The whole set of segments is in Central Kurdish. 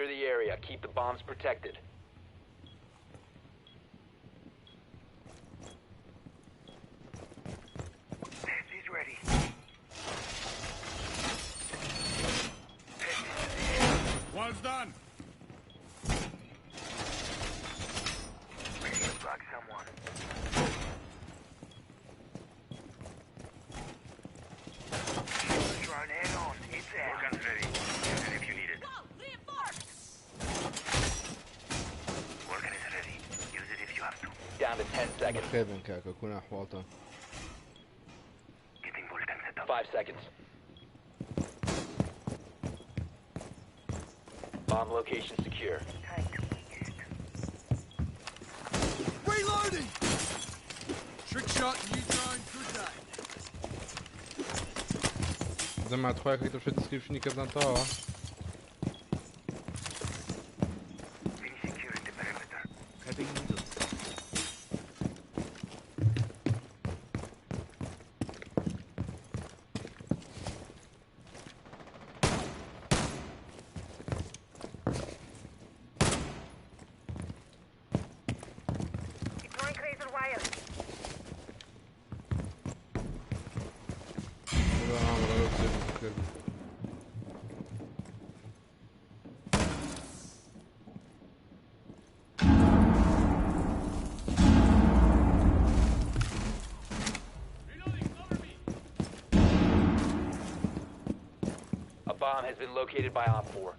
Secure the area. Keep the bombs protected. This is ready. Wall's done. Ready to block someone. Drone head on. It's out. Vulcan's ready. Use it if you need it. Vulcan is ready. Use it if you have to. Down to 10 seconds. بەخێربن کاکە کونا حواڵتان Getting Vulcan set up. 5 seconds. Bomb location secure. Time to waste. Reloading! Trick shot, new drone, good day. زەما تخوای کەیتە شوێ دیسکریپشنی کە بزان تەواوە Finish securing the perimeter. Cutting needles. Deploying razor wire. بەخێربن. Reloading, cover me! A bomb has been located by Op 4.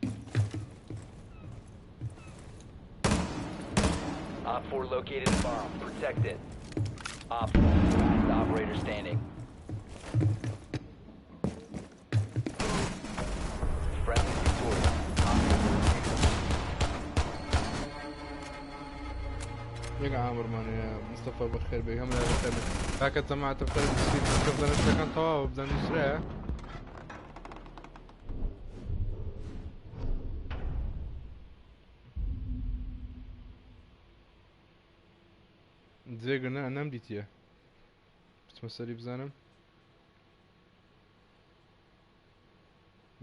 Op 4 located a bomb. Protect it. Op 4, last operator standing. Friendly victorious. یەک ئامرمانەیە مستەفا بەخێر بێ هەم لای بەخێر بێ کاکە جەماعەتە بخێر دیسکریپشن کە بزانن شتەکان تەواوە بزانن نووسرایە جێگە نا نەمدیتیە بچمە سەری بزانم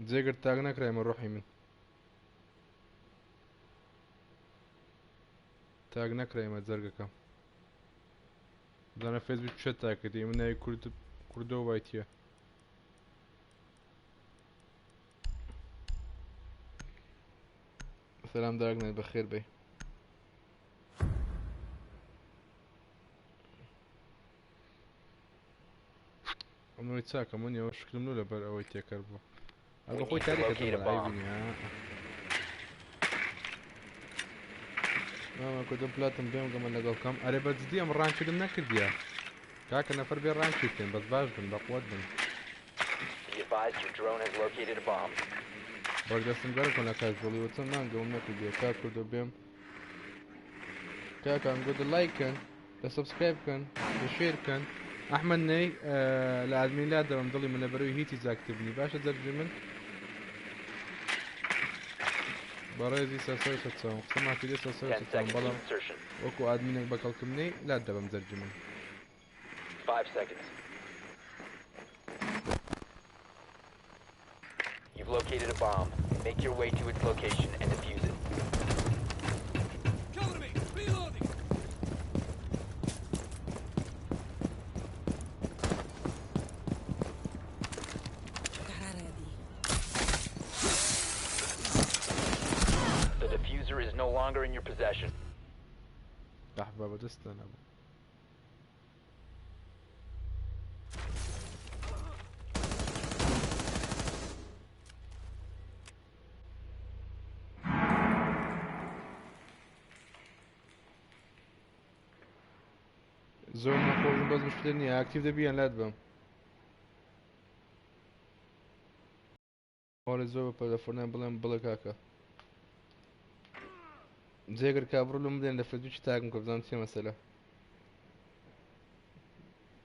جێگر تاگ نەکرایمە ڕۆحی من تاگ نەکرایمە جەرگەکەم بزانە فەیسبوک چێت تاکردی من ناوی کورد کوردۆ وایتیە سلام داگ نێت بەخێر بێ ئەمەوەی چاکە من ئەوە شکرم نو لەبەر ئەوەی تێکەر بوو ئەگە خۆی تاریکە دەبینی ماما کردم پلاتم بێم گەمە لەگەڵ کەم ئەرێ بە جدی ئەم ڕانکردم نەکردیە کاکە نەفەر بێ ڕانکی بکەن بەس باش بن بەقوەت بن Be advised your drone has located a bomb. بەک دەستم گەرم کۆ لە کاژوڵی وتم مانگەوم نەکردیە کا کوردۆ بێم کاکە ئەم گۆدە لایک کەن لە سبسکرایب کەن لە شێر کەن ئەحمەد نەی لە ئادمین لا دەبم دڵی من لە بەرەوەی هیچی زاکتبنی باشە جەرگی من بەڕێزی سەرسەر سەرچاوم قسەمان کردی سەرسەر 10 سەرچاوم seconds to بەڵام insertion. وەکو ئادمینێک بە کەڵکم نەی لا دەبم جەرگی من 5 seconds. You've located a bomb. Make your way to its location and defuse it. Cover me! Reloading! Ready. The diffuser is no longer in your possession. ئەحبابە دەستتان هەبوو زۆر نەخۆشم بەس مشکلە نییە ئاکتیڤ دەبی یان لات بم ئەوەڵێ زۆر بە پەلەفۆنیان بڵێم بڵێ کاکە جێگر کابڕ لەم بدەن لە فەیسبوکی تاگم کە بزانم چیە مەسەلە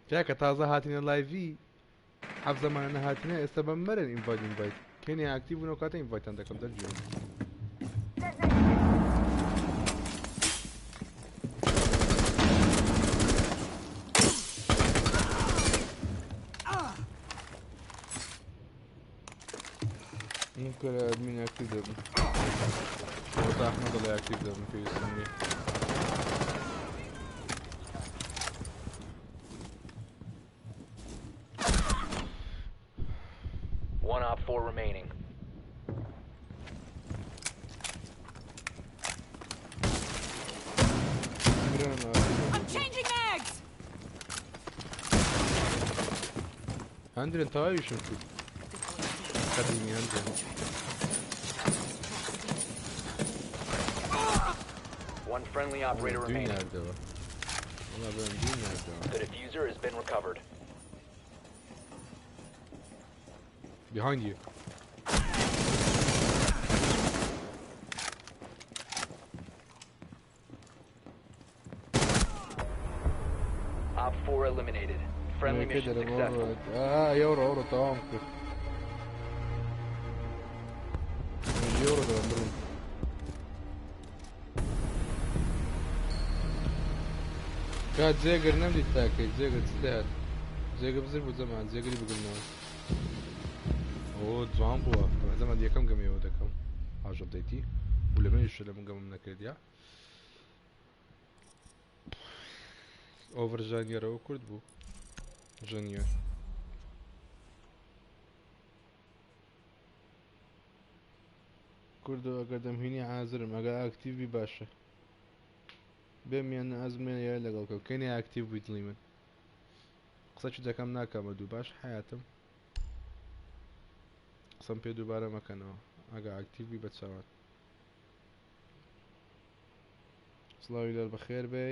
کاکە تازە هاتینە لایڤی حەف زەمانە نەهاتینە ئێستا بەم مەرن ئینڤایت ئینڤایت کێنێ ئاکتیڤ بوون ئەو کاتە ئینڤایتان دەکەم دەرگیرم من کە ئەدمین ئاکتیڤ دەبم. ئەوەتا ئەحمەد دەڵێ ئاکتیڤ دەبم پێویستم نییە. One op 4 remaining. برام ئاکتیڤ. I'm changing mags! هەندرێن تەواویشم کرد. قەدیمی هەندرێن. One friendly operator دووی remaining. ناردەوە. وەڵا برام دووی ناردەوە. The diffuser has been recovered. Behind you. Op 4 eliminated. Friendly كده mission successful. اه يورو يورو تمام كده يورو ده بنضرب. كات زيجر نمدي تاكي زيجر تستاهل زيجر بزر بو زمان زيجر بقولنا اوه جوان بو طبعا زمان دي كم قم يودا كم عجب ديتي ولا ما يش لما قم من كرديا اوفر جانير او كرد بو جانير کوردۆ ئەگەر دەمهینی حازرم ئەگەر ئاکتیڤی باشە بێم یان ئەزمێن یاری لەگەڵ کەم کەینێ ئاکتیڤ بووی دڵی من قسەکی دەکەم ناکەمە دوو باش حیاتم قسەم پێ دووبارە مەکەنەوە ئەگە ئاکتیڤ بی بە چاوان سڵاوی لەر بەخێر بێ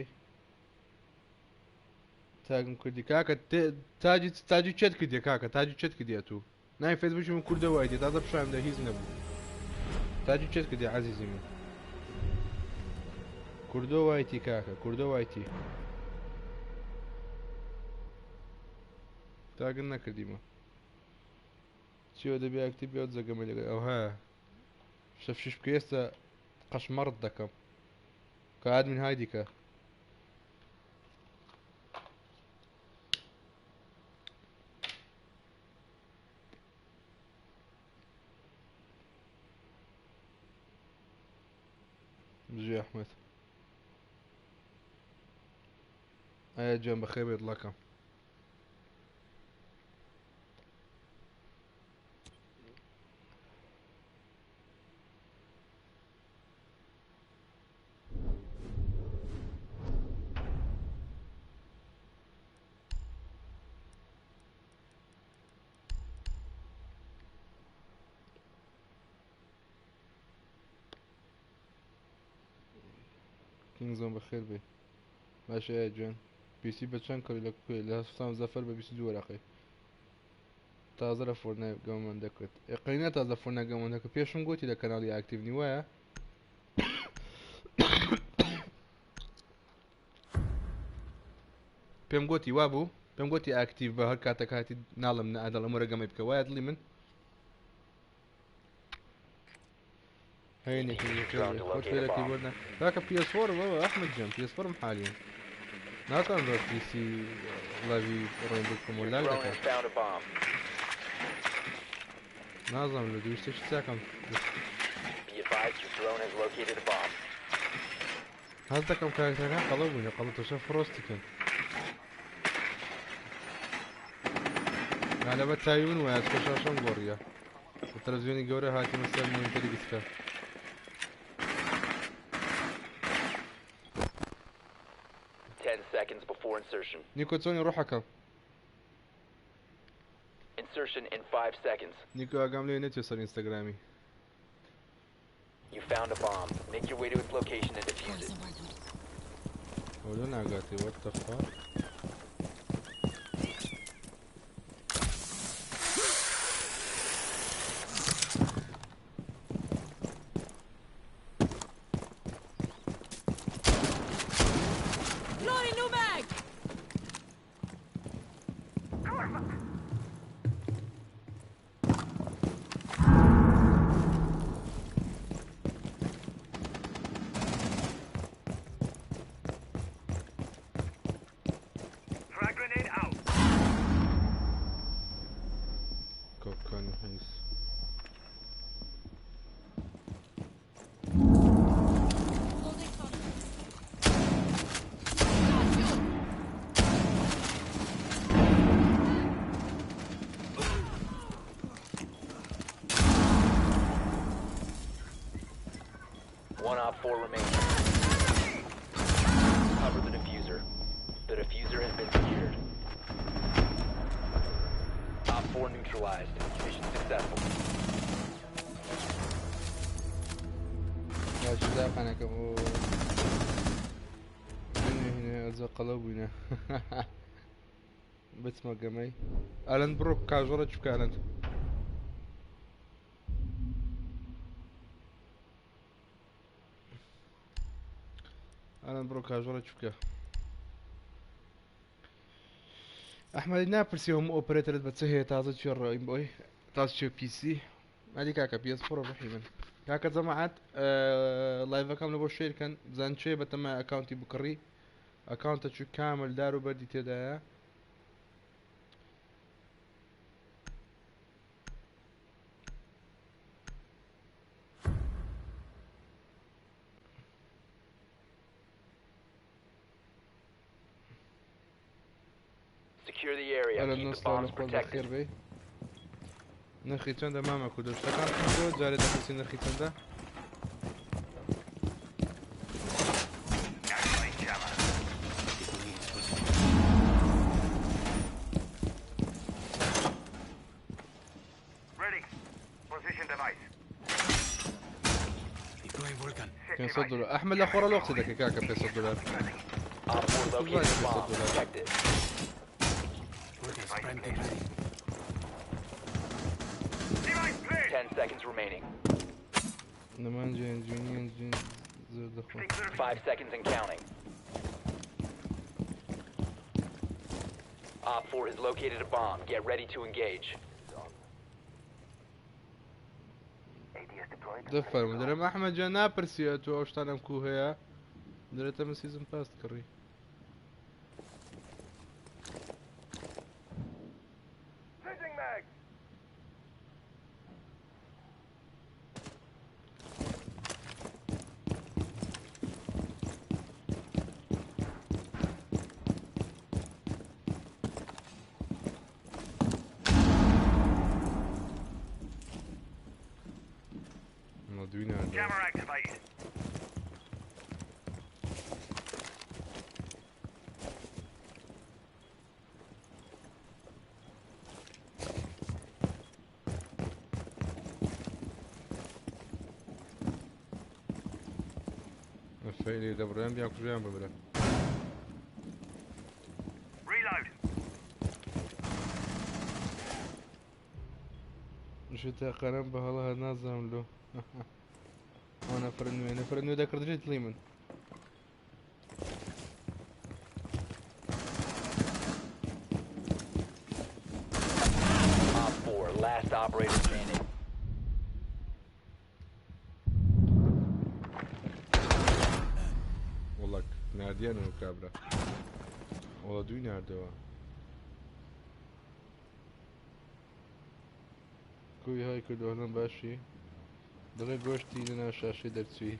تاگم کردی کاکە تاجی تاجی چێت کردیە کاکە تاجی چێت کردیە تو نای فەیسبووکی من کوردە وای دێ تازە پیشانم دە هیچ نەبوو تاجی چێت کردی عەزیزی من کوردۆ وایتی کاکە کوردۆ وایتی تاگن نەکردیمە چیەوە دەبێ ئاکتیڤ بێت زەگەمە لەگەڵ ئەوها شەفشیش بکە ئێستا قەشمەڕت دەکەم کە ئادمین هایدیکە بژی ئەحمەد ئایا گیان بەخێر بێت دڵەکەم کینگزۆن بەخێر بێ باشە ئایا گیان پیسی بە چەند کڕی لە کوێ لە هەستان زەفەر بە 22 وەرەقەی تازە لە فۆرنای گەمەمان دەکرد ئێقەینە تازە فۆرنای گەمەمان دەکرد پێشم گوتی لە کەناڵی ئاکتیڤ نی وایە پێم گوتی وا بوو پێم گوتی ئاکتیڤ بە هەر کاتێک هاتی ناڵم نە ئەدەڵم وەرە گەمەی بکە وایە دڵی من هەینێکی Drone to خۆت locate a پێ لە bomb. کیبۆرد نا کاکە PS4 بابا ئەحمەد گیان PS4 م حالیە ناتوانم بە PC لاوی ڕێن بکەم و Your لاگ drone دەکات has found a bomb. نازانم لە دوو شتێکی چاکەم Be advised your drone has located a bomb. هەست دەکەم کارکتەکان قەڵەو بوون قەڵەو تەشە فرۆستیکن لەبەر چاوی من وایە چکە شاشەم گۆڕیە لە تەلەڤیزیۆنی گەورە هاتیمە سەر مۆنیتەری گچکە 10 seconds before insertion. نیکۆ چۆنی ڕۆحەکەم Insertion in 5 seconds. نیکۆ ئاگام لێ نەچێ سەر ئینستاگرامی You found a bomb. Make your way to its location and defuse it. ئەو لە ناگاتێ what the fuck Loading new mag! Frag grenade out. کۆکانی حیز One op 4 remaining. Cover the diffuser. The diffuser has been secured. Op 4 neutralized. Mission successful. باشە داقانەکەم ئۆ هینە هینە ئەزە قەڵەو بووینە بچمە گەمەی ئالەند بڕۆ کاژۆڕە چ بکە ئالەند ئالەند بڕۆ کاژۆڕە چ بکە ئەحمەدی ناپرسی هەموو ئۆپەرێتەرت بە چ هەیە تازە چێ ڕۆیم بۆی تازە چێ پیسی ئەدی کاکە پیس فڕە ڕحی من کاکە جەماعەت ڵایڤەکەم لە بۆ شێرکەن بزان چێ بەتەمە ئەکاونتی بکڕی ئەکاونتە چوو کامل دار و بەردی تێدایە Secure the area. ئەلە Keep the نۆ سڵاو لە bombs خۆت بەخێر protected. بێی نرخی چەندە مامە کوردە شتەکان بۆ جارێ دەپرسی نرخی چەندە Activate jammer. Ready. Position device. Deploying Vulcan. Set 500 device. دلار ئەحمد لە خۆرە لۆ قسە دەکەی کاکە 500 دلار Ready. Op 4 located a bomb. Protect it. Vulcan is primed and ready. Device placed. 10 seconds remaining. نەمان جێن جوێنیان جوێن زۆر دەخۆن Stay clear. 5 seconds and counting. Op 4 has located a bomb. Get ready to engage. ADS deployed. دەفەرموو دەرم ئەحمەد جان ناپرسی تۆ ئەو شتانەم کو هەیە دەرێتە من سیزم پاست کڕی Changing mag. دوی ناردەوە Jammer activated. فەیلی دەبڕێن بیان کوژیان ببرە Reload. شتە قەرم بە هەڵە هەر نازانم لۆ ئەو نەفرە نوێ نەفرە نوێ دەکردرێت دڵی من Op 4, last operator standing. وەڵک نادیان و کابرا وەڵا دوی ناردەوە کوی های کردو هەڵم باشی دەڵێ گۆشتی لەناو شاشەی دەرچووی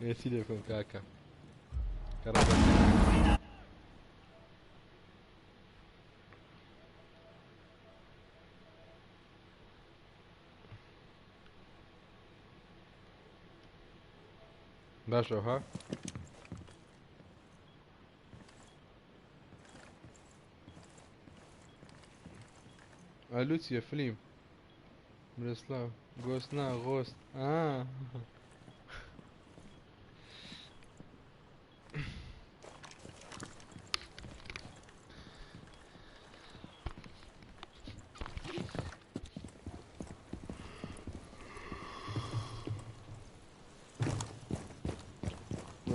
ێسی لێ بکەم کاکە کەڕە باشە ها ئالو چییە فلیم برسلاو گۆست نا غۆست ئا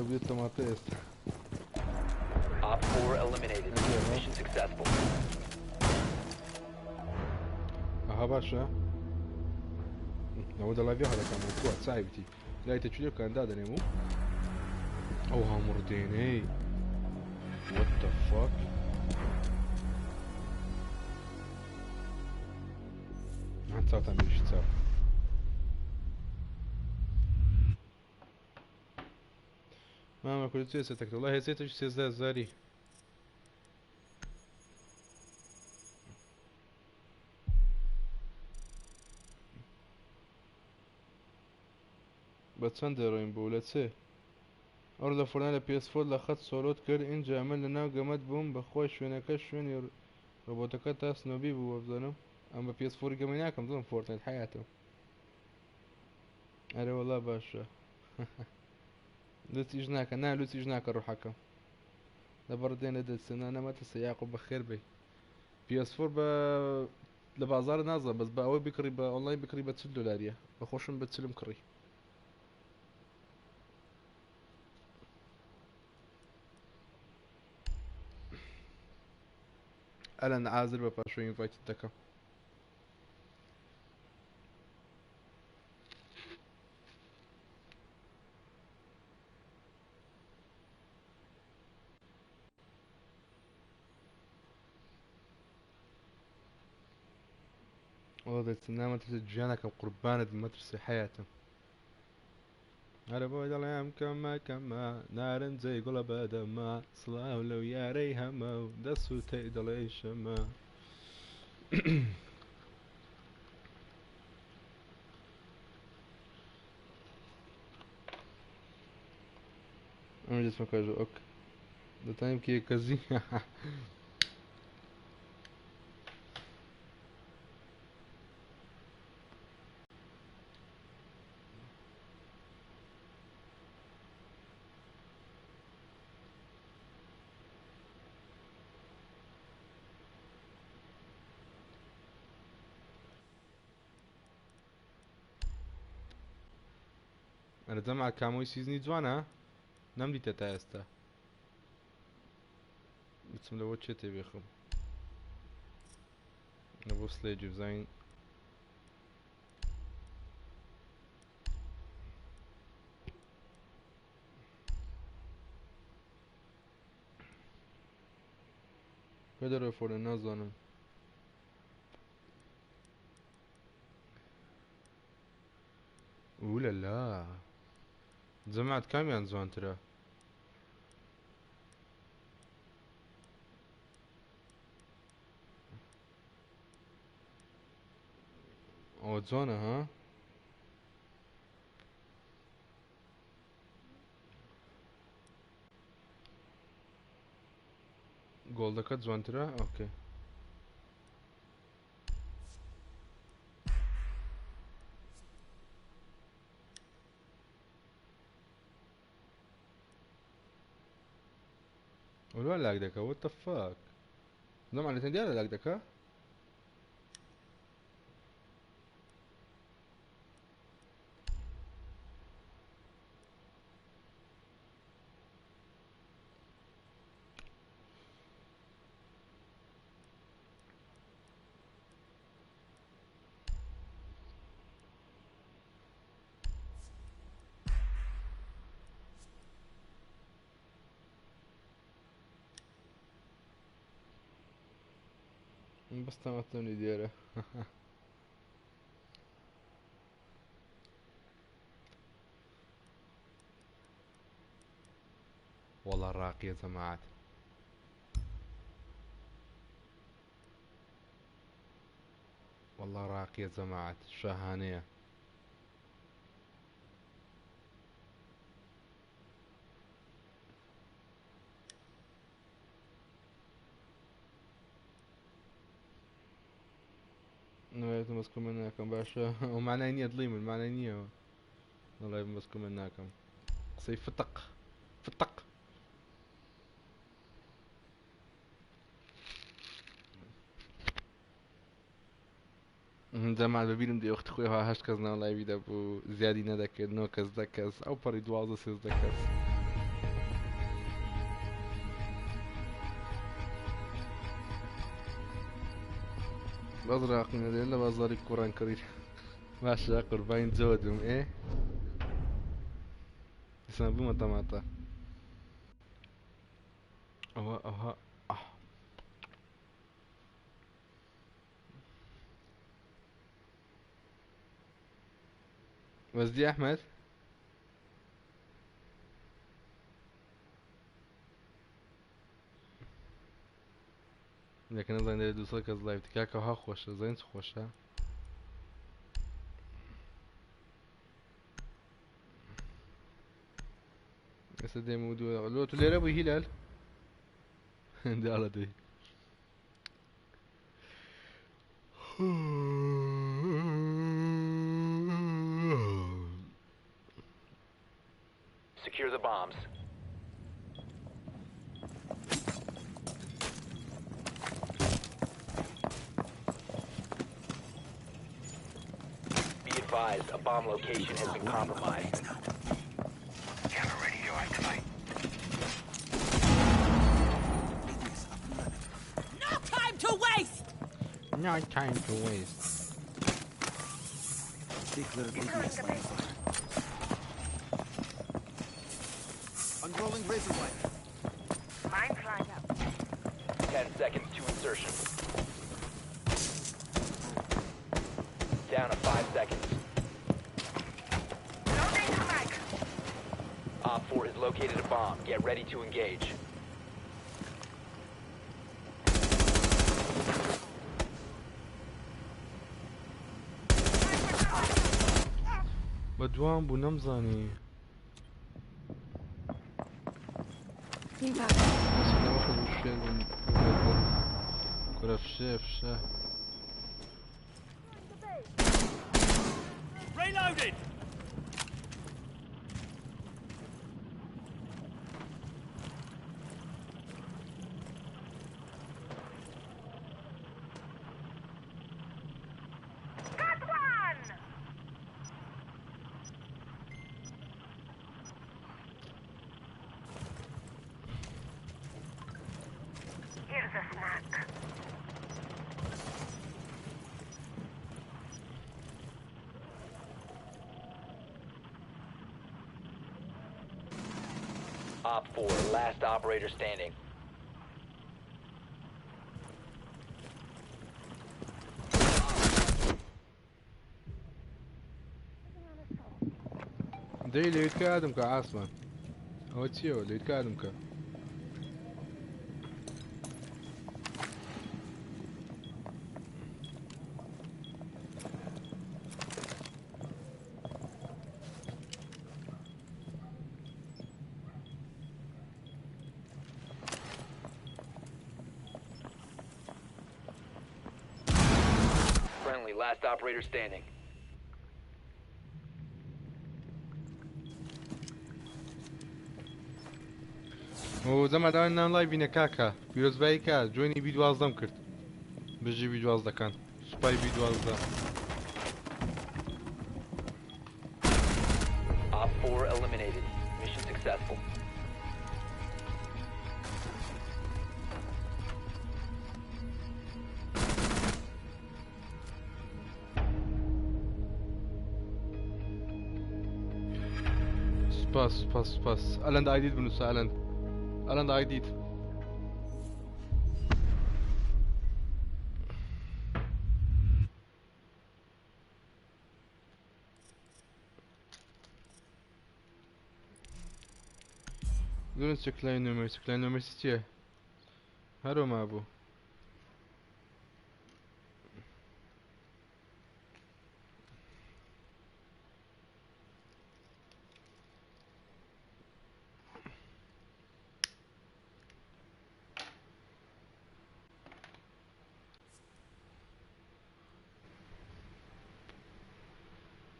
بێت تەماتە ئێستا Op 4 eliminated. Mission successful. ئەها باشە ئەوە دەڵاوی هەڵەکەم کووە چاویتی لای تەچوی بکەن دادەنێم و ئەو هەموڕدێنەی What the fuck چاوتان بێشی چاو مامە کورد چێ سێتەکە وڵای هێزێتەش سێزدە هەزاری بە چەند دەڕۆین بوو لە چێ؟ ئەوڕۆ لە فۆرتنایت لە PS four لە خەت solo ت کرد ئینجا من لە ناو گەمەت بووم بەخوای شوێنەکە شوێنی ڕۆبۆتەکە تا سنۆبی بوو وەبزانم ئەم بە PS four ی گەمەی ناکەم دڵم فۆرتنایت حەیاتم ئەرێ وەڵا باشە لوت ئیش ناکە نا لوت ئیش ناکە ڕوحەکەم لەبەڕ دێنە دەچێ نا نەمەترسە یاقوب بەخێر بێی PS four بە لە بازار نازانم بەس بە ئەوەی بکڕی بە ئۆنلاین بکڕی بە 40 دلاریە بە خۆشم بە چلم کڕی. ئەلەن عازر بە پاشۆ invite ت دەکەم. وەڵا دەچم نامەترسێ گیانەکەم قوربانت بم مەترسێ حەیاتم. ئەرە بۆ دەڵێم کەمە کەمە نارنجەی گوڵە بەدەمە سڵاو لەو یارەی هەمە و دەسووتەی دڵی شەمە. ئەمە دەچمە کاژە ئۆک دەتوانین بکەیە کەزی. ئەرە جەماعەت camo ی season ی جوانە نەمدیتە تا ئێستا بچم لەوە چێ تێ بێخم لە بۆ سلێجی بزانین پێ دەرەوە فۆرە نازانم ئولەلا جەماعەت کامیان جوانترە؟ ئەوە جوانە ها؟ گۆڵدەکە جوانترە ئۆکەی. وەلوا لاگ دەکا what the fuck نەمان لەتەن دیارە لاگ دەکا. بەس تەمەتەنی دیارە. وەڵا ڕاقیە جەماعەت. وەڵا ڕاقیە جەماعەت شاهانەیە. نوێتم بەس کۆمێنت ناکەم باشە ئەو معنای نییە دڵی من معنای نییە نەڵێ بەس کۆمێنت ناکەم قسەی فتق فتق. جەماعەت بەبیرم دێ وەختی خۆی ها هەشت کەس ناو live ی دەبوو زیادی نەدەکرد نۆ کەس دە کەس ئەو پەڕی دوازدە سێزدە کەس. بەس ڕاقی نەدێ لە بازاڕی کوڕان کڕی باشە قوربانی جۆدم ئێ دیسان بوومە تەماتە ئەوە ئەوها ئاه. وەزدی ئەحمەد لەکە نەزانین دەبێت 200 کەس live کاکە ها خۆشە زانین چ خۆشە. ئێستا دێم و دوو لۆ تو لێرە بووی هیلال داڵە دەی Secure the bombs. Be advised, a bomb location has been compromised. Camera ready to activate. ADS up and running. No time to waste! No time to waste. Stay clear of ADS line of fire. Unrolling razor wire. Mine flying up. 10 seconds to insertion. Down to 5 seconds. Loading mag. Op 4 has located a bomb. Get ready to engage. بە دوام بوو نەمزانی. کورە فشێ فشە. Reloaded. Got one. Here's a snack. Op 4, last operator standing. دەی لەویت کە ئادم کە ئاسمان ئەوە چیەوە لەویت کە ئادم کە Friendly, last operator standing. ئۆ زەمە داوای نان لای بینە کاکە پیرۆزبایی کا جوێنی بی دوازدەم کرد بژی بی دوازدەکان سوپای بی دوازدە. Op 4 eliminated. Mission successful. سوپاس سوپاس سوپاس ئەلەند ئایدیت بنووسە ئەلەند ئەلەند ئایدیت دونس چ کلای نۆمەرسی کلای نۆمەرسی چییە هەرۆ مابوو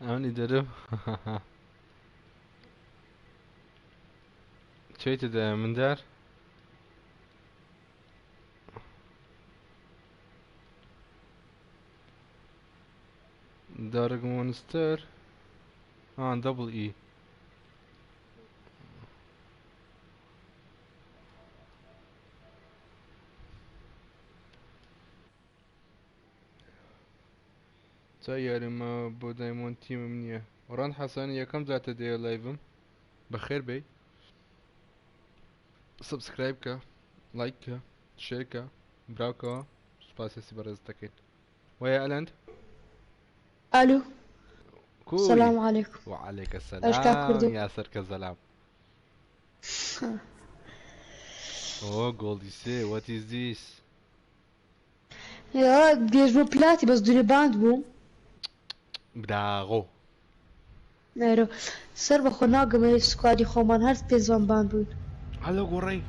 ئەمنی دەرم چیتە دایە مندار دارک مۆنستەر ئا دەبڵ ئی تا یاریمە بۆ دایمۆن تیمم نییە ڕەند حەسەن یەکەم جاتە دێ لایڤم بەخێر بێی سبسکرایب کە لایک کە شێر کە براوکەوە سوپاسی بەڕێز دەکەین وایە ئەلەند الو کوی السلام علیکم وعليك ايش كاك السلام كردو يا سرك السلام Oh Goldie say what is this یا گێژ بۆ پلاتی بەس دوورێ باند بووم براغۆ نەرۆ سەر بەخۆ ناگەمە سکوادی خۆمان هەر پێنجوان بان بووین. هەلۆ گۆڕی.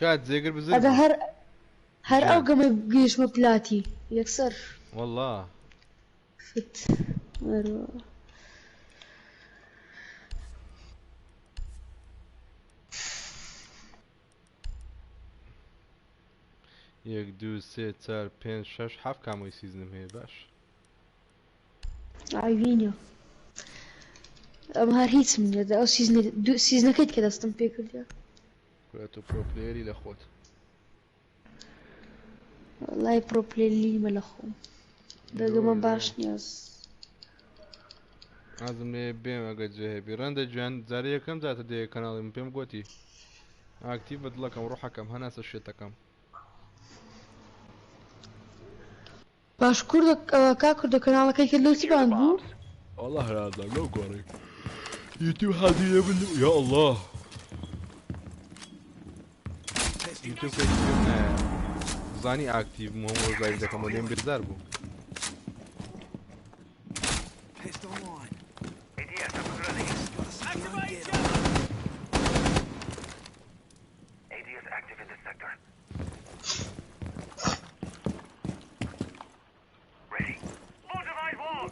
کات جێگر بزر ئەدە بوو. هەر هەر ئەو گیان. گەمە گەیشتمە پلاتی یەکسەر. والله. فت نەرۆ. یەک دوو سێ چار پێنج شەش حەفت کامۆی سیزنم هەیە باش. عیبینە. ئەم هەر هیچم نییە ئەو سیزنە دوو سیزنەکەیت کە دەستم پێ کردیە. کورە تۆ پرۆ پلەیەری لە خۆت. وەڵای پرۆ پلەیەر لە خۆم. دەگەمە دوو باش نییە. ئازم لێ بێم ئەگەر جێ هەبی ڕەندە گیان جارێ یەکەم جاتە دێ کەناڵی من پێم گۆتی ئاکتیڤ بە دڵەکەم ڕۆحەکەم هەناسە شێتەکەم. باش کوردە کا کوردە کەناڵەکەی کرد لۆ چی Secure the بان بوو؟ bombs. والله نازانم لەو گۆڕی یوتیوب حەزی لێ بن یا الله. Testing یوتیوب کە یوتیوب نایە زانی ئاکتیڤ بووم هەموو ڕۆژ لایڤ دەکەم و لێم بێزار بوو. Test online. ADS up and running. Gotta see the Activate undead. jammer! ADS active in this sector. Ready. Fortified wall!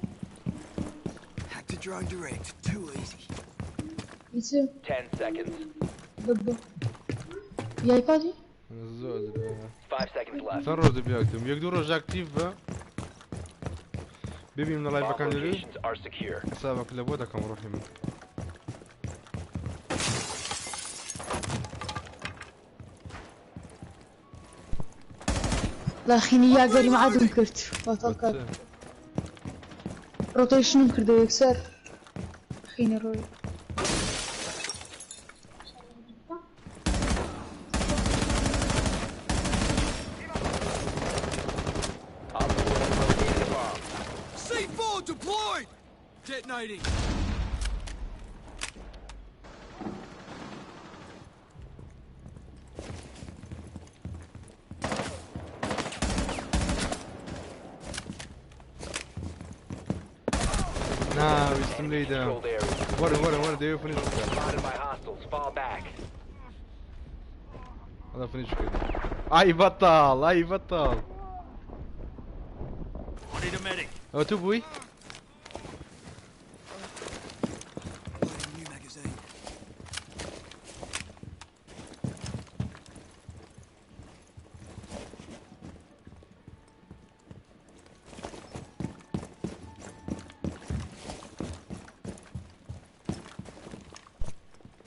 Hack to drone direct. Too easy. هیچ 10 seconds. ببە یایپادی؟ زۆر 5 seconds left. چەند ڕۆژ دەبی ئاکتیڤ یەک دوو ڕۆژ ئاکتیڤ بە ببیم لە Bomb لایڤەکان لێ locations are secure. حسابەک لە بۆ دەکەم ڕۆحی من. لاخینی یاگەری معادم کرد. واتەکە ڕۆتەیشنم کردەوە یەکسەر. خینە ڕۆی. Op 4 has located a bomb. C4 deployed! Detonating. نا ویستم Enemy لێی دام. controlled area. وەرە وەرە وەرە دەیەوێ فنیش بکە. Spotted by hostiles. Fall back. هذا فنیش کردم. ئای بەتاڵ ئای بەتاڵ. I need a medic. ئەوە تو بووی؟ Loading new magazine.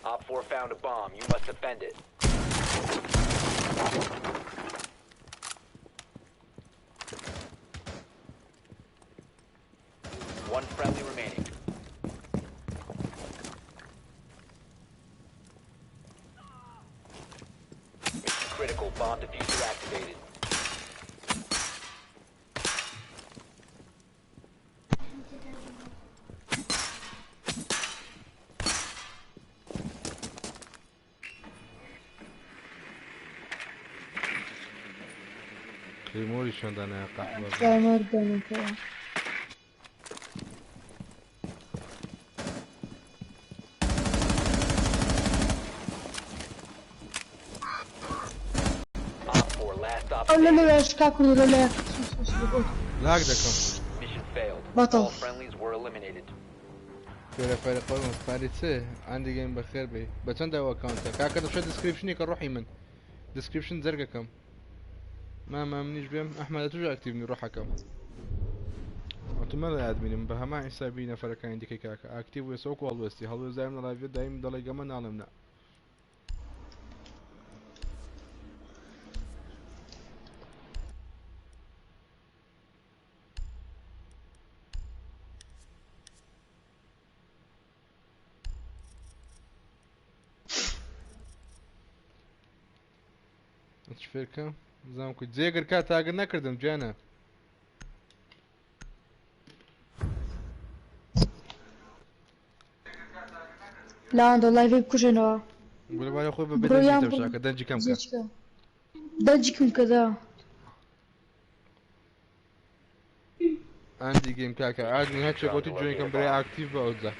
Op 4 found a bomb. You must defend it. One friendly remaining. Mission critical. Bomb diffuser activated. کلیمۆریشیان دانایە قەحبە. جامەر دەمەکەوە. Op 4 last stop ئەو لە standing. لەوێش کا کوردە لە لەوێ. لاک دەکەم. Mission failed. بەتەڵ. All friendlies were eliminated. کوێرە فەرق قۆڵم فاری چ ئەندی گەیم بەخێر بێ بە چەند ئەو ئەکاونتە کاکە دەشێت دیسکریپشنێکە ڕۆحی من دیسکریپشن زەرگەکەم ما منیش بێم ئەحمەد توش ئەکتیڤنی ڕۆحەکەم ئەتو مەڵێ ئادمینم بە هەمان حیسابی نەفەرەکانی دیکەی کاکە ئاکتیڤ وێ سۆک و هەڵوێستی هەڵوێست دایم لە لایڤ دایم دەڵێ گەمە ناڵێم نا. چ فێرکەم بزانم کو جێگر کات تاگر نەکردم گیانە. لاوەندە لایڤی بکوژێنەوە. گولە خۆی بە بێدەنگی بڕۆیان تەمشاکە دەنگی کەم کە. زێچکە. دەنگی کەم کەدا. ئەندی گەیم کاکە ئادمی هەرچێ گۆتی جوێنکەم برای ئاکتیڤ بە ئەوجا.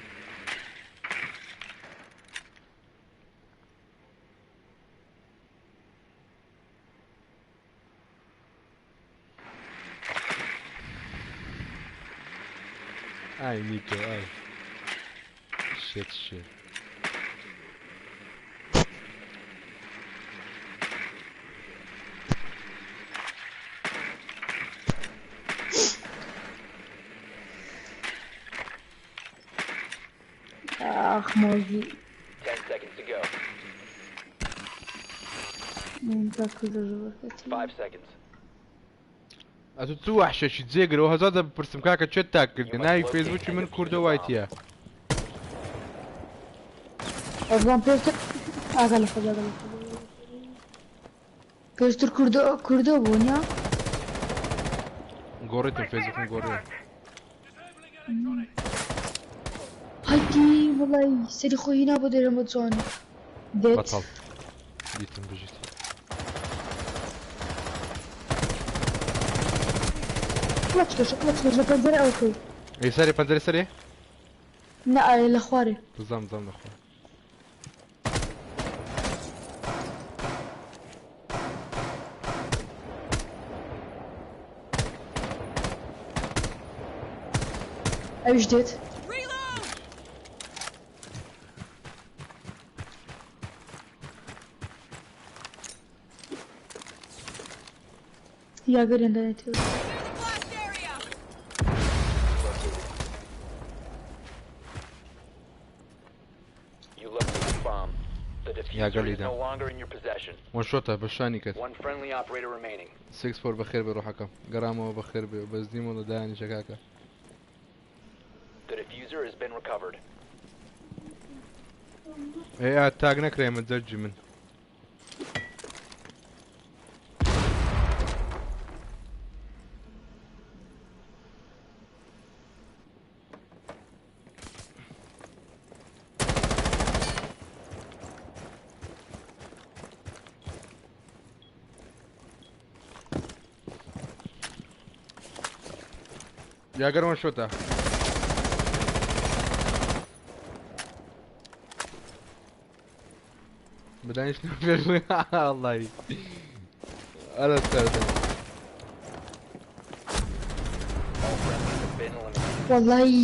ئای نیکۆ ئای شت شت. ئاخ مۆزی. 10 seconds to go. من تا کردە ژوورەکەتی. 5 seconds. ئەتو تو وحشێکی جێگرەوە هەزار دە بپرسم کاکە چێت تاک کردی ناوی فەیسبووکی من کوردە وایتیە. ئەزان پێشتر ئاگا لە خۆت ئاگا لە خۆت. پێشتر کوردۆ کوردۆ بوو نییە؟ گۆڕیتم فەیسبووکم گۆڕیە. هەیدی وەڵای سەری خۆی هینا بۆ دێرم بۆ جوان دێت. بەتاڵ دیتم بژیت. قڵەچکەشە قڵەچکەش لە پەنجەرە ئەو کەوت. ئەی سەرێ پەنجەرە سەرێ؟ نا ئایا لە خوارێ. زام زام لە خوار. ئەویش دێت. Reload! یاگەریان دانێتەوە. Clear the blast area! Located. You located the bomb. The Yeah, diffuser go is lead no them. longer in your possession. وان شۆتە بە شانی کرد. One friendly operator remaining. سێکس فۆر بەخێر بێ ڕۆحەکەم گەڕامەوە بەخێر بێ بەزدیمەوە لە دایانیشە کاکە. The diffuser has been recovered. ئێ ئا تاگ نەکرێ من جەرگی من. یاگەر وان شۆتە. بدانیشتن فێر ئەڵی ئەرە سەردەم. All friendlies have been eliminated. وەڵای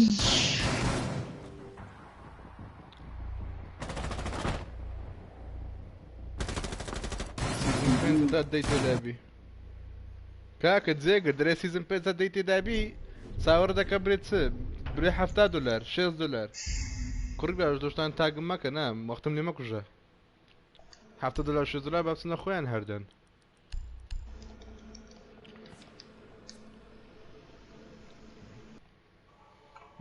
سیزن پێنج تا دەی تێدابی. کاکە جێگر دەرێ سیزن پێنج تا دەی تێدابی چاوەڕ دەکە برێ چ برێ 70 دلار 6 دلار کوڕی باش دۆشتان تاگم مەکە نا وەختم لێ مەکوژە 70 دلار 6 دلار با بچنە خۆیان هەردەن.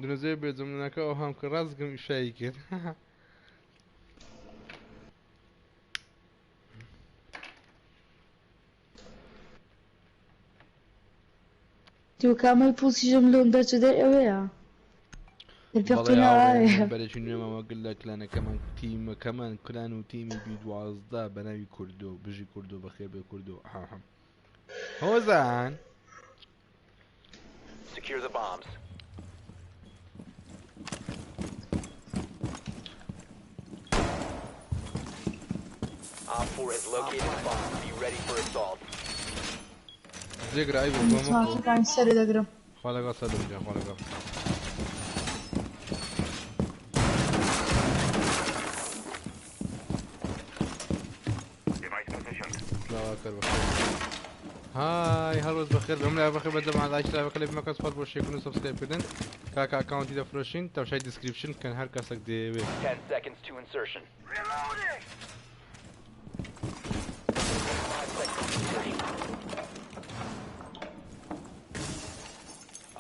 دونەزێ بێجمنەکە ئەو هەم کە ڕاستگەم ئیشایی کرد. دوکامەی پوڵسیژم لۆم دەرچوو دەر ئەوەیە. بەڵێ دەرپێقینە هاوڕێیان ئاوەیە. من بەرێکی نوێمەوە گل لە کلانەکەمان تیمەکەمان کلان و تیمی بی دوازدە بە ناوی کوردۆ بژی کوردۆ بەخێر بێ کوردۆ حاحم. هۆزان Secure the bombs. Op 4 has located a bomb. Be ready for assault. جێگرە ئەی بۆ بۆ مەکۆ. متماخەکانی سەرێ دەگرم. خوا لەگەڵ سەدم گیان خوا لەگەڵ. Device positioned. سڵاوەکەر بەخێر. های هەر ڕۆژ بەخێر بێ. لای بەخێر بەجەمان لایک لایڤەکە لێ بمەکە سوپاس بۆ شێکردن و سەبسکرایبکردن. کاکە ئەکاونتی دەفرۆشین تەماشای دیسکریپشن بکەن هەر کەسێک دەیەوێ. 10 seconds to insertion. Reloading! 5 seconds to insertion.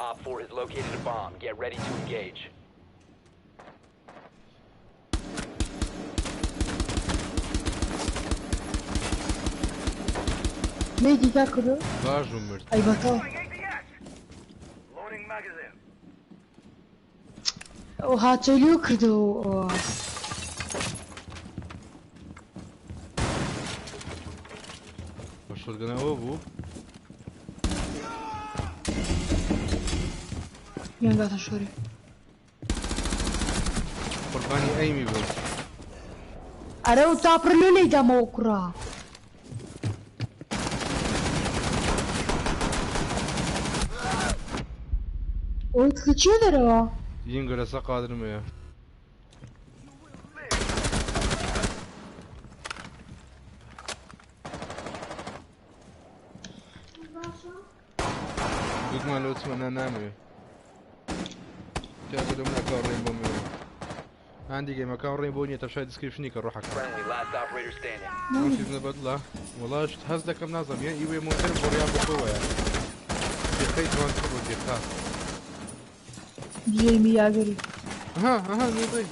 Op 4 has located a bomb. Get ready to engage. لێکی کا کردو؟ باش و مرد. ئەی بەتاڵ. Deploying ADS! Loading magazine. ئەو هاتۆلیو کردو. ئەوە. شۆتگەنەوە بوو. یان گاتە شۆری. قوربانی ئەیمی بوو. ئەرە و تاپڕ لۆ لێی دامەوە کوڕە. ئەوە لە چیە دەرەوە؟ یینگە لەسەر قادرمەیە. گوتمان لەو چمە نا نامەوێ. تیا کردم ناکاو ڕێم بۆ مێوە. هەندی گەیمەکان ڕێم بۆ نییە تەمشای دیسکریپشنی کە ڕۆحەکە. Friendly, last operator standing. ئەم سیزنە بەدڵە وەڵاش هەست دەکەم نازانم یان ئیوێ مۆتەرم بۆ ڕیان بۆ خۆی وایە. دیقەی جوان تر بۆ دیقە. جێمی یاگەری. ها ها نوڕی.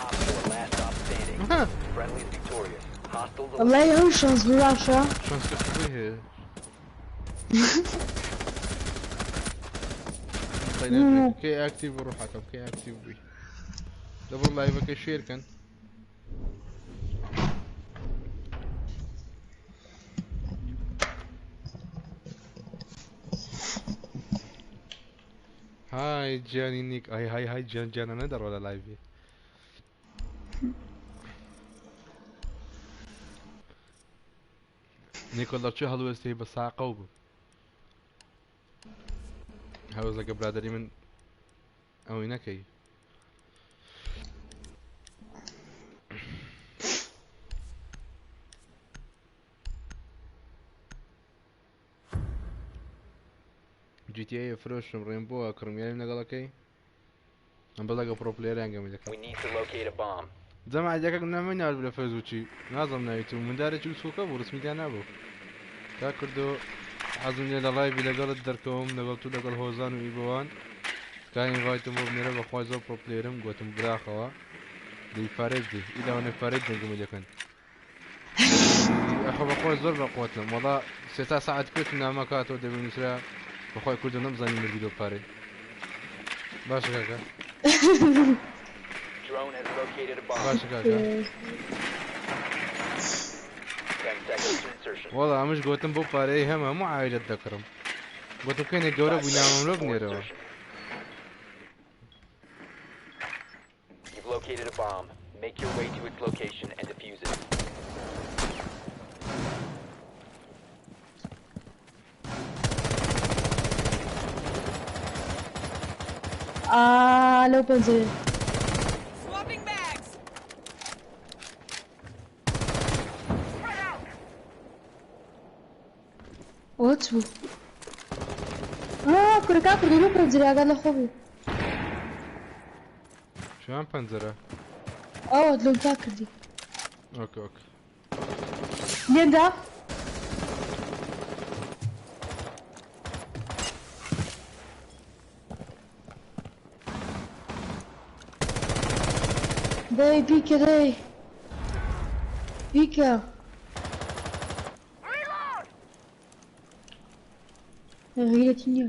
Op 4, last stop standing. ها Friendly is victorious. Hostiles وەڵای eliminated. ئەو شانس بوو باشە. شانسی خوبی هەیە. کەی ئاکتیڤ بوو ڕۆحەکەم کەی ئاکتیڤ بووی. دەبڕ لایڤەکەی شێر کەن. های جیانی نیک ئای های های جیان جیانە دەڕۆ لە لایڤی. نیکۆلا چه هەڵوێستی بە ساقەو بوو. هەوز لەگە برادەری من ئەوەی نەکەی. GTA فرۆشم ڕێم بۆ کڕم یاریم لەگەڵەکەی ئەم بەڵەگە پرۆ پلێریان گەمی دەکەم. We need to locate a bomb. جەماعەت یەکێک نامەی ناردبوو لە فەیسبووکی نازم ناوی تو مندارێکی وسوکە بوو ڕسمی دیان نابوو تا کردو حەزم لێ لە لایڤی لەگەڵت دەرکەوم لەگەڵ تو لەگەڵ هۆزان و ئیبەوان تکایە ئینڤایتم بۆ بنێرە بەخوای زۆر پرۆ پلێرم گوتم براخەوە دەی فارێت دی ئیلاوەنێ فارێت دەنگم دەکەن ئەخە بەخوای زۆر بەقوەتم وەڵا سێ تا سەعات پێش نامە کاتەوە دەبێ نووسرا بەخوای کوردە نەمزانی مردی لۆ پارەی باشە کاکە Drone has located a bomb. باشە کاکە 10 seconds to insertion. وەڵا ئەمش گوتم بۆ پارەی هەمە هەموو عایلەت دەکڕم گوتم کەینێک گەورە 5 بووی نامەم seconds لۆ before بنێرەوە. insertion. You've located a bomb. Make your way to its location and defuse it. ئا لەو پەنجەرێ. Swapping mags! Spread out! ئەوە چ بوو؟ ئا کوڕەکە کوردی لەو پەنجەرێ ئاگات لە خۆ بوو. شوان پەنجەرە. ئەوە لەو تا کردی. ئۆکە ئۆکە. لێمدا؟ دەی بیکە دەی بیکە. Reload! غیرەتی نییە.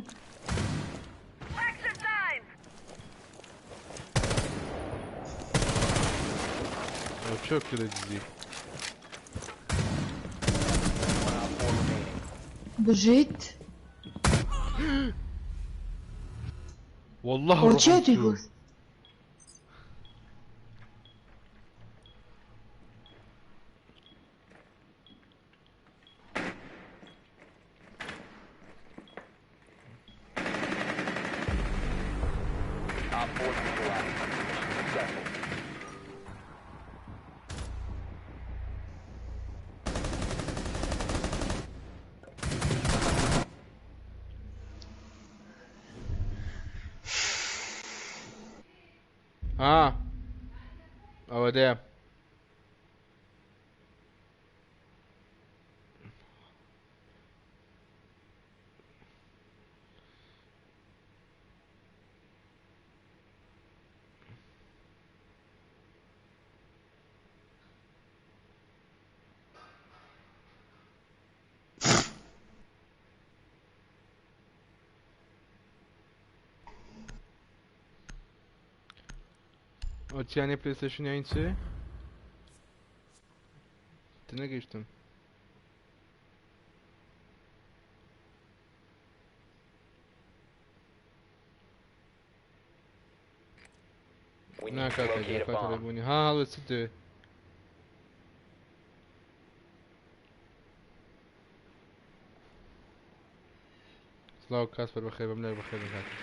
Action time! ئەو چۆ کرد دزی. 1 op 4 remaining. بژیت. والله ئەوە ڕۆحم چیە چوو. توی Op 4 neutralized. Mission successful. ئا ئەوە دێ. ئەو چیانەی پلەیستەیشن یان چێ؟ تێنەگەیشتم. We نا need to کاکە locate گیان a کاتە bomb. ڕێبوونی ها هەڵوێست چت دەوێ؟ سڵاو کاسپەر بەخێر بم لای بەخێر بن کاکە.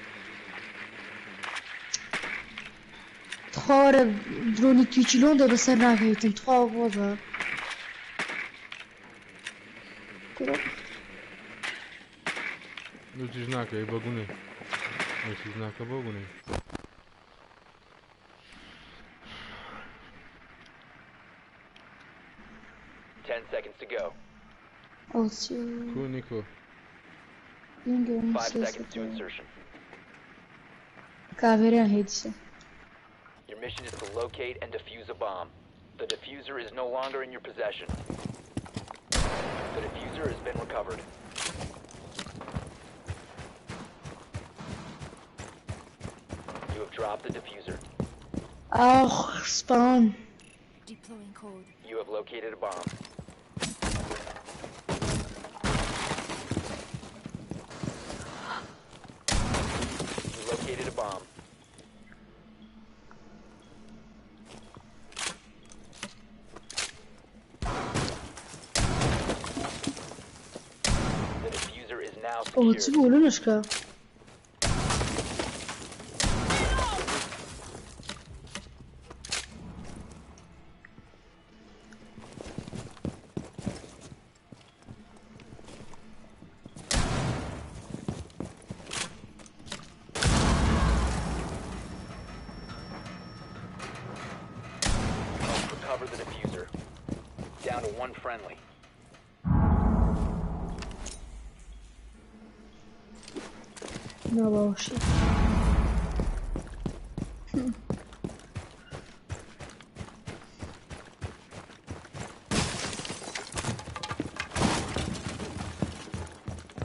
تخوا وەرە درۆنی تویچی لۆن دە بەسەر ناکەویتن تخوا بۆزە. کوڕە لوتیش ناکەی بە گونێ لوتیش ناکە بۆ گونێ. 10 seconds to go. ئەو چی کو نیکۆ؟ بینگەم 5 سێ seconds to سەتەوە. insertion. کاڤێریان هەیە Your mission is to locate and defuse a bomb. The diffuser is no longer in your possession. The diffuser has been recovered. You have dropped the diffuser. ئاخ سپاون. Deploying code. You have located a bomb. You located a bomb. The diffuser is now ئەوە چ secured. بوو لە نشکە؟ Must recover the diffuser. Down to one friendly. ناباوەشی.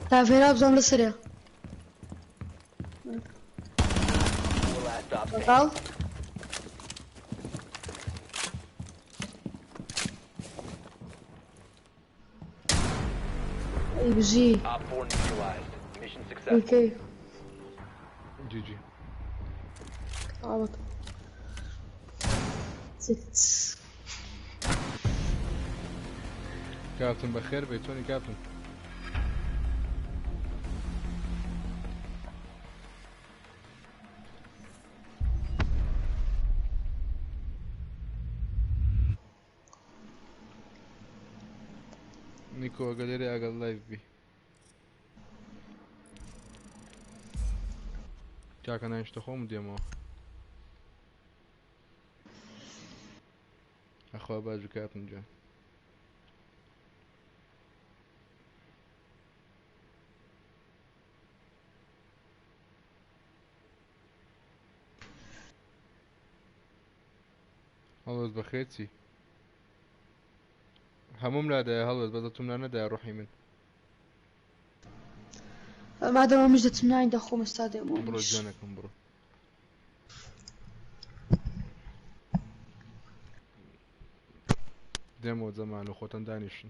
کاڤێرا بزانم لەسەرێ. Four last stop standing. بەتاڵ ئەی بژی Op 4 neutralized. Mission successful. ئۆکەی جی جی. ئاوەت. ست. کاپتن بەخێر بێ چۆنی کاپتن؟ نیکۆ ئەگەر لێرە ئەگەر لایڤ بی. کاکە نانیشتە خۆم دێمەوە. ئەخوا باش کاپتن گیان. هەڵوێست بەخێر چی؟ هەمووم لادایە هەڵوێست بەس ئەتوم لا نەدایە ڕۆحی من. مادەمە منیش دەچم نانی دەخۆم ئێستا دێمەوە بڕۆ منیش. گیانەکەم بڕۆ. دێمەوە جەمال و خۆتان دانیشن.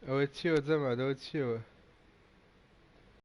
ئەوە چیەوە جەماعەت ئەوە چیەوە؟